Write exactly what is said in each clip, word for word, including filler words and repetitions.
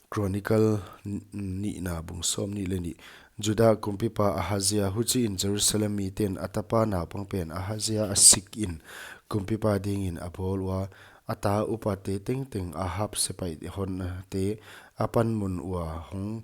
Chronicle n-, nihna bung sawmnih leh nih. Juda kumpipa Ahazia. Huchiin Jerusalem miten a tapa naupang pen Ahazia a sikin kumpipa dingin a bawl ua, a ta upate tengteng Ahab sepaih honte a panmun ua hong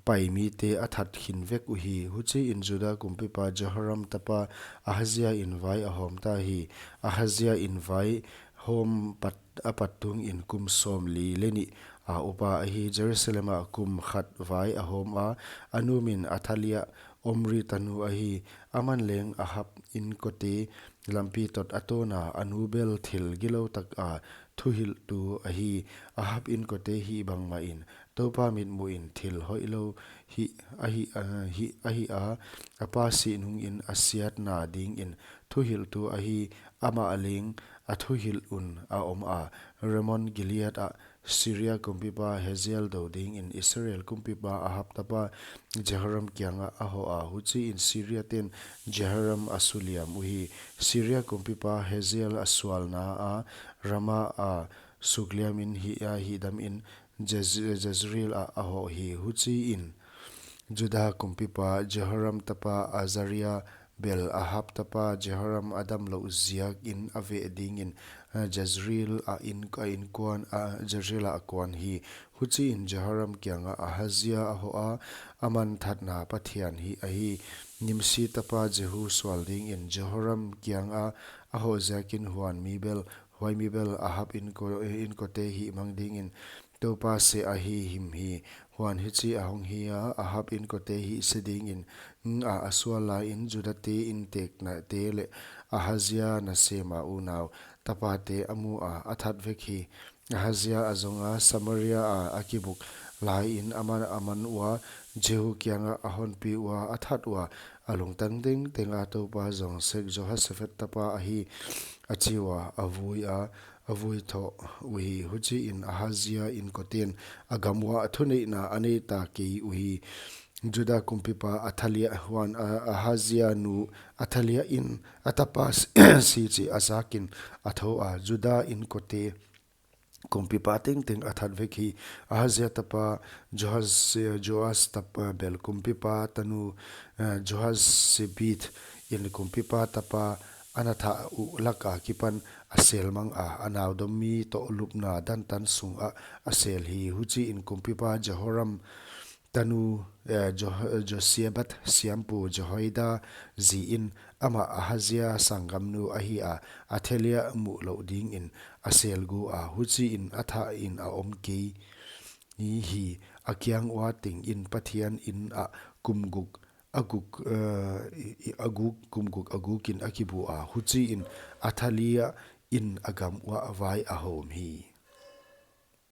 pai mite a that khin vek uhi. Huchiin Juda kumpipa Jehoram tapa Ahazia in vai a hawmta hi. Ahazia in vai hawm pat, a pat tungin kum sawmli leh nih a upa ahi. Jerusalem ah kum khat vai a hawm a, a nu min Athalia, Omri tanu ahi. Aman leng Ahab inkote lampi tot a tawna, a nu bel thil gilou taka thuhilhtu ahi. Ahab inkote hih bangmahin Toupa mitmuhin thil hoihlou hih ahi, ah, hih ahi a, a pa sih nungin a siatna dingin thuhilhtu ahi. Amah leng a thuhilh un a om a, Ramon Gilead ah Syria kumpipa Hazael dou dingin Israel kumpipa Ahab tapa Jehoram kiangah a hoh a. Huchiin Syria ten Jehoram a suliam uhi. Syria kumpipa Hazael a sualna a Rama a sukliamin hih a hihdamin Jez-, Jezreel ah a hoh hi. Huchiin Juda kumpipa Jehoram tapa Azaria bel Ahab tapa Jehoram a damlouh ziakin a veh dingin, eh, Jezreel a in, a inkuan, a Jezreel ah a kuan hi. Huchiin Jehoram kiangah Ahazia a hoh a, aman thatna Pathian hih ahi. Nimsi tapa Jehu sual dingin Jehoram kiangah a hoh ziakin huan mi bel, huai mi bel Ahab inko, inkote hihmang dingin Toupa seh ahi him hi. Huan hichi a hong hi a, Ahab inkote hihse dingin, mm, a, a sual laiin Judate inteknate leh Ahazia nasema unau tapate a mu a, a that vek hi. Ahazia a zonga Samaria a a kibuk laiin aman, aman ua Jehu kiangah a honpi ua, a that ua, a lungtang tengtenga Toupa zong sek Jehoshaphat tapa ahi, a chi ua, a vui a, a vui thoh uhi. Huchiin Ahazia inkoten a gam uah thuneihna a neita kei uhi. Juda kumpipa Athalia, huan a, Ahazia nu Athalia in a tapa si, si chih a zakin a thou a, Juda inkote kumpipa tengteng a that vek hi. Ahazia tapa Joas, Joas tapa bel kumpipa tanu, eh, Jehoshebeth in kumpipa tapa a na thah uh laka kipan a selmang a, a naudom mi toh lupna dantan sungah a sel hi. Huchiin kumpipa Jehoram tanu, eh, Jo-, Josabad siampu Jehoiada zi in amah Ahazia sanggamnu ahi a, Athalia muhlouh dingin a selgu a, huchiin a thahin a om kei hi. A kiang ua tengin Pathian in ah kum guk a guk, eh, i, i, a guk, kum guk a gukin a kibu a, huchiin Athalia in a gam uah vai a hawm hi.